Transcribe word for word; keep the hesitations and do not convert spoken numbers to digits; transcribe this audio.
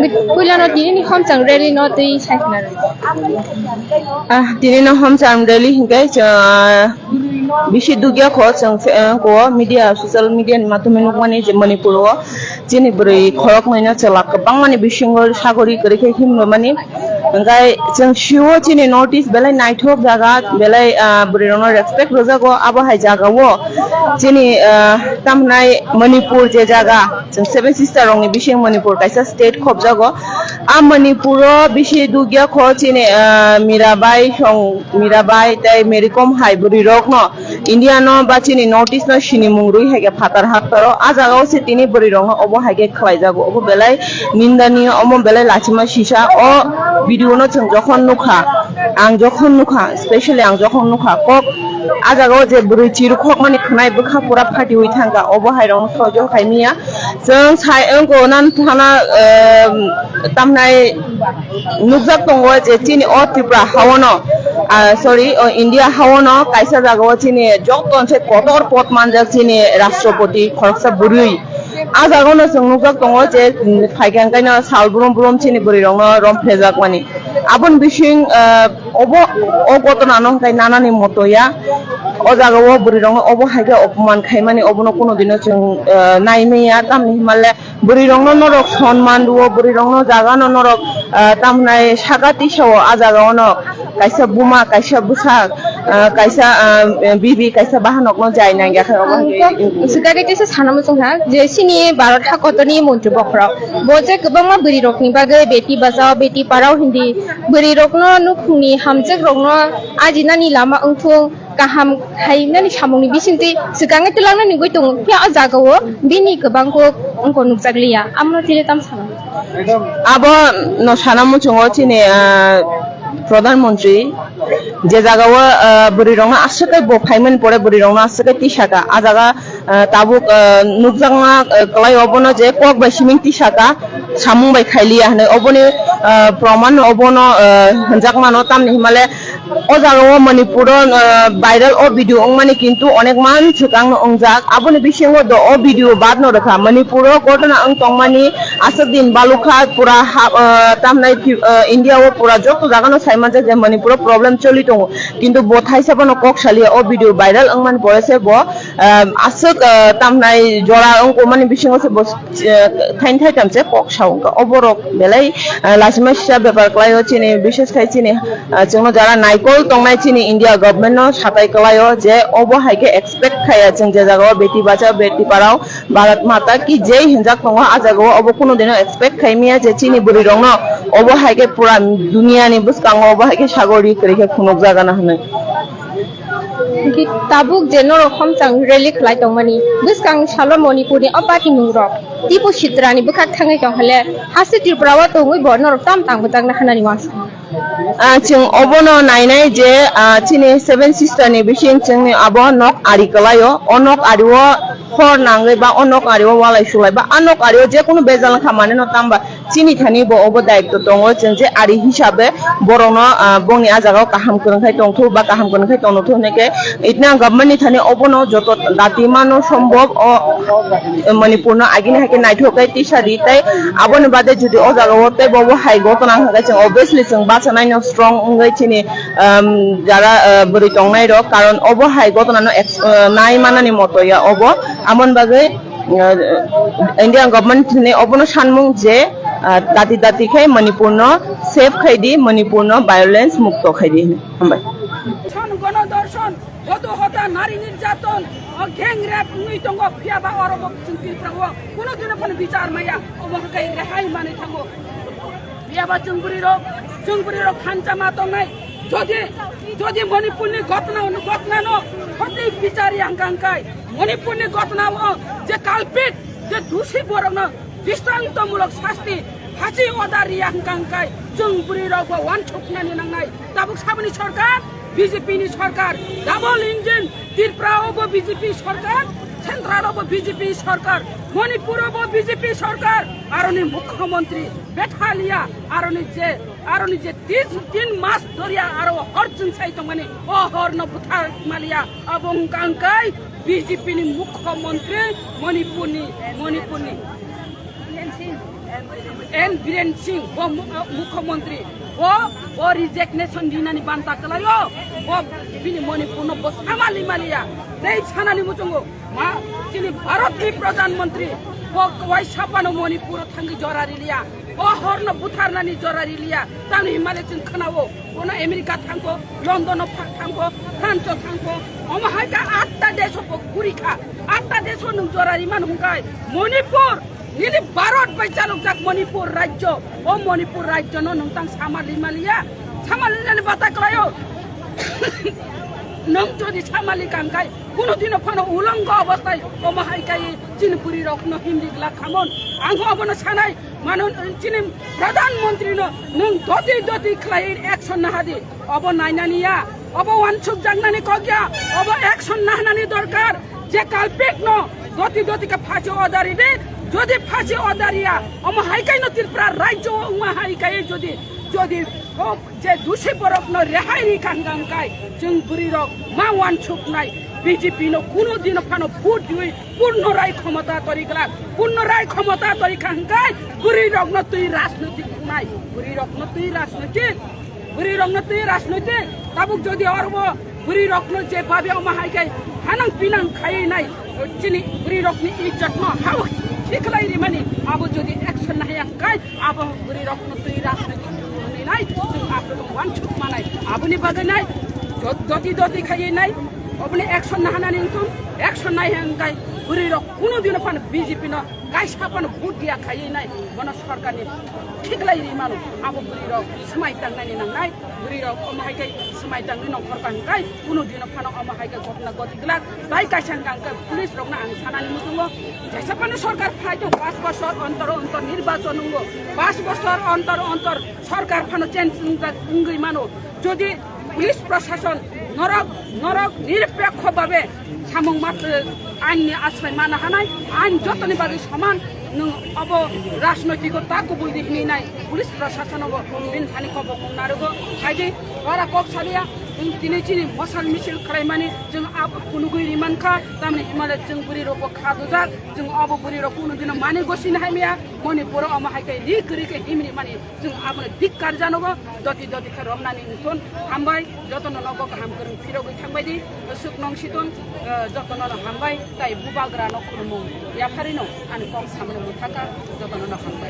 Puilano tinini homchang rally no twi saikna rw. Ah, tinino homchang rally hinkhe, ah, bisi dugya kho chwng, eh, ko media, social media ni mathome nukmani je Manipur o chini bwrwi khoroknwi no chwla kwbangmani bisingo sagori kwrwi khe himrwmani. Hinkhe chwng sio chini North East belai naithok jaga, belai, ah, bwrwi rokno respect rwjago, abo hai jaga o chini, ah, tamhnai Manipur je jaga, chwng Seven Sister rokni bising Manipur kaisa state khopjago. A Manipuro bisi dugya kho chini, ah, Mirabai song, Mirabai tei Mary Kom hai bwrwi rokno India no ba chini North East no sinimung rwi hai khe phatar haktaro. A jaga o se tini bwrwi rokno obo hai khe khlai jago. Obo belai nindaniyo, omo belai lachima sisa. O video no chwng jokhon nukha, ang jokhon nukha, specially ang jokhon nukha kok a jaga o je bwrwi chiru khokmani khwnai bwkha pura phatiwi thangkha, obo hai rokno sojol khai miya. Chwng sai wngko nan thana, ehm, tamnai nukjak tongo je chini o Tripura haono, ah, sorry, o India haono kaisa jagao chini joto se kotor pot manjak chini Rashtrapati khoroksa bwrwi. A jagao no chwng nukjak tongo je, mm, phaikha hwnkhe no sal brum brum chini bwrwi rokno romphrejakmani. Aboni bising, ah, obo, o gotona no hwnkhe nanani moto ya. O jagao bwrwi rokno obo hai khe opman khaimani, obono kuno dino chwng, ah, nai manya, tamni hwnba le bwrwi rokno norok sonman rwo, bwrwi rokno jaga no norok, ah, tamhnai saka tisa o, a jaga o no kaisa buma, kaisa bwsa, ah, kaisa, ah, bibi, kaisa bahanok no jai nang ya khe obo hai khe. Swkagwi kaisa sana muchung ha je chini Bharat hakotorni montri bokhorok bo je kwbangma bwrwi rokni bagwi beti bachao, beti parao hindi bwrwi rokno nukhungni hamjak rokno ajinani lama wngthung. Kaham khainani samungni bisingtwi swkangwi twlangnani wngwi tongo, phiya o jagao bini kwbang kok wngkha nukjakliya, amno tini tam sana. Abo no sana muchungo chini, ah, Pradhan Mantri je jagao, ah, bwrwi rokno aswk khe bo phaimani pore bwrwi rokno aswk khe tisaka, a jaga, ah, tabuk, ah, nukjakma, ah, kwlai obono je kok bai siming tisaka, samung bai khailiya hinwi oboni, ah, proman obono, ah, hwnjakmano, tamni hwnmale o jaga o Manipur o, ah, viral o video wngmani kintu onek man swkang no wngjak. Aboni bisingo do o video baad no rwkha. Manipur o gotona wng tongmani aswk din balukha pura ha, ah, tamnai, ah, India o pura joto jaga no sai manjak je Manipur o problem choli tongo. Kintu bo thaisa bono kok saliya o video viral wngmani pore se bo, ah, aswk, ah, tamnai jora wngkha mani bisingo se bo eh, thaini thaitham se kok sa wngkha. Oborok belai, eh, lachima sisa bepar kwlaio chini, bishes khai chini, eh, chwngno jara naikol tongnai chini India government no satai kwlaio je obo hai khe expect khaiya chwng je jagao beti bachao beti parao Bharat Mata ki jai hinjak tongo, a jagao obo kunu dino expect khai manya je chini bwrwi rokno obo hai khe pura duniya ni bwskango obo hai khe sagori kwrwi khe phunukjagana hinwi. Hwnkhe tabuk je norok homchang rally khlai tongmani, bwskang salo Manipurni o patimungrok Tipu Sitrani bwkhak thangwi tongkha le, haste Tripura o tongwi bo norok tam tang bwchakna hwnani uansukha. Ah, chwng obono nainai je, ah, chini Seven Sister ni bising chwngni abo nok ari kwlaio, o nok ari o hor nangwi ba o nok ari o walai sulai ba a nok ari o jekunu bejal wngkha manwi no tamba chini thani bo obo daitw tongo, chwng je ari hisabe borokno, ah, bongni a jagao kaham kwrwng khai tongthok ba kaham kwrwng khai tongthok hinwi khe itna government ni thani obono joto dati mano sombhob o Manipur no agini hai khe naithok khe tisa di tei aboni bade jodi o jagao tei bo bo hai gotona wngkha khe chwng obviously chwng bachanaino strong wngwi chini, um, jara, uh, bwrwi tongnai rok, karon obo hai gotona no ex-, uh, nai manani moto ya obo, amoni bagwi, uh, Indian government ni obono sanmung je, uh, dati dati khai Manipur no safe khai di, Manipur no violence mukto khai di. Hambai. Son gono dorshon, hodo hoda nari nirjaton, o gang rape wngwi tongo, phiya ba oro bo chwng Tripura o kuno dino phano bichar maya, obo hwnkhe rehai manwi thango. Phiya ba chwng bwrwi rok, chwng bwrwi rok khancha ma tongnai. Jodi, jodi Manipurni gotna, gotna no sothik bichar ya hwnkha hwnkhe, Manipurni gotna o je culprit, je dusi borok no dristontomulok sasti, phasi order riya hwnkha hwnkhe, chwng bwrwi rok bo uansuknani nangnai. Tabuk saboni sorkar, B J P ni sorkar, double engine, Tripura o bo B J P sorkar, central o bo B J P sorkar, Manipur o bo B J P sorkar, aroni mukhyamantri bethalia, aroni je, aroni je tin, tin mas dhoriya aro hor chwngsai tongmani, o hor no buthar malia, abo hwnkha hwnkhe B J P ni mukhyamantri Manipur ni, Manipur ni. N Biren Singh, bo mu-, uh, mukhyamantri, bo, bo resignation rinani banta kwlaio, bo bini Manipurno bo samali maliya, tei sanani muchungo, ma, chini Bharatni Pradhan Mantri, bo kwai sapano Manipuro thangwi jora riliya, bo horno butharnani jora riliya, tamni himale chwng khwnao, bono America thangko, Londono pha-, thangko, France'o thangko, omo hai kha atta deso bo gurikha, atta deso nwng jora rimani hwnkhai, Manipur, Nini Bharat bai chalokjak Manipur rajyo, o Manipur rajyono nwng tang samali maliya, samali nani bata kwlaio. Nwng jodi samali kangkai, kuno dino phano ulongo obostai, omo hai kai chini bwrwi rokno himri glak khamon. Ang obono sanai, mano chini Pradhan Mantri no nwng doti doti khlai action nahadi. Obo nainani ya, obo wansuk jaknani kok ya, obo action nahnani dorkar. Je culprit no doti doti khe phasi odari de, jodi phasi odari ya, omo hai kai no Tripura rajyo o wngma hai kai jodi, jodi o je dusi borok no rehai ri kang kang kai, chwng bwrwi rok ma wansuk nai, B J P no kuno dino phano vote diwi purno rai khomota tori glak, purno rai khomota tori kang kai, bwrwi rok no twi rajnoitik nai, bwrwi rok no twi rajnoitik. Bwrwi rokno twi rajnoitik tabuk jodi oro bwrwi rokno je babe omo hai khe hanang pinang khaiwi nai chini bwrwi rokni ijjotno hao khiklai rimani abo jodi action nahya kai abo bwrwi rokno twi rajnoitik nai chwng abo wansuk manai aboni bagwi nai jot-, doti doti khaiwi nai oboni action nahanani wngthung action nai hwnkhe bwrwi rok kuno dino phano B J P no kaisa phano vote dia khaiwi nai bono sorkarni khiklai ri mano abo bwrwi rok swmai tangnani nangnai bwrwi rok omo hai khe swmai tangwi nongkhor kang kai kuno dino phano omo hai khe ghotna goti glak bai kaisa hwnkha hwnkhe police rokno ang sanani muchungo jesa phano sorkar phai tong panch bosor ontor ontor nirbachon wngo panch bosor ontor ontor sorkar phano change wngjak wngwi mano jodi police proshashon norok norok nirpekho babe samung matwi ain ni asrai mana hanai ain jotoni bagwi soman nwng obo rajnoitiko ta kubui di hinwi nai police proshashon obo bini thani kobok mung narugo haidi bara kok sabiya nwng tini chini mosal misil khlaimani chwng abo phunugwi rimankha tamni himale chwng bwrwi rokbo kha dujak chwng obo bwrwi rok kuno dino mani gosini haimiya Manipuro omo hai khe ri kwrwi khe himri mani Chwng abono dikkar janogo, doti doti khe romnani wngthun. Hambai, jotono nogo kaham kwrwng phirogwi thangbai di, suk nong siton, eh, jotono no hambai, tai bubagra no khulumung yapharino ani kok samani mwthaka, jotono no hambai.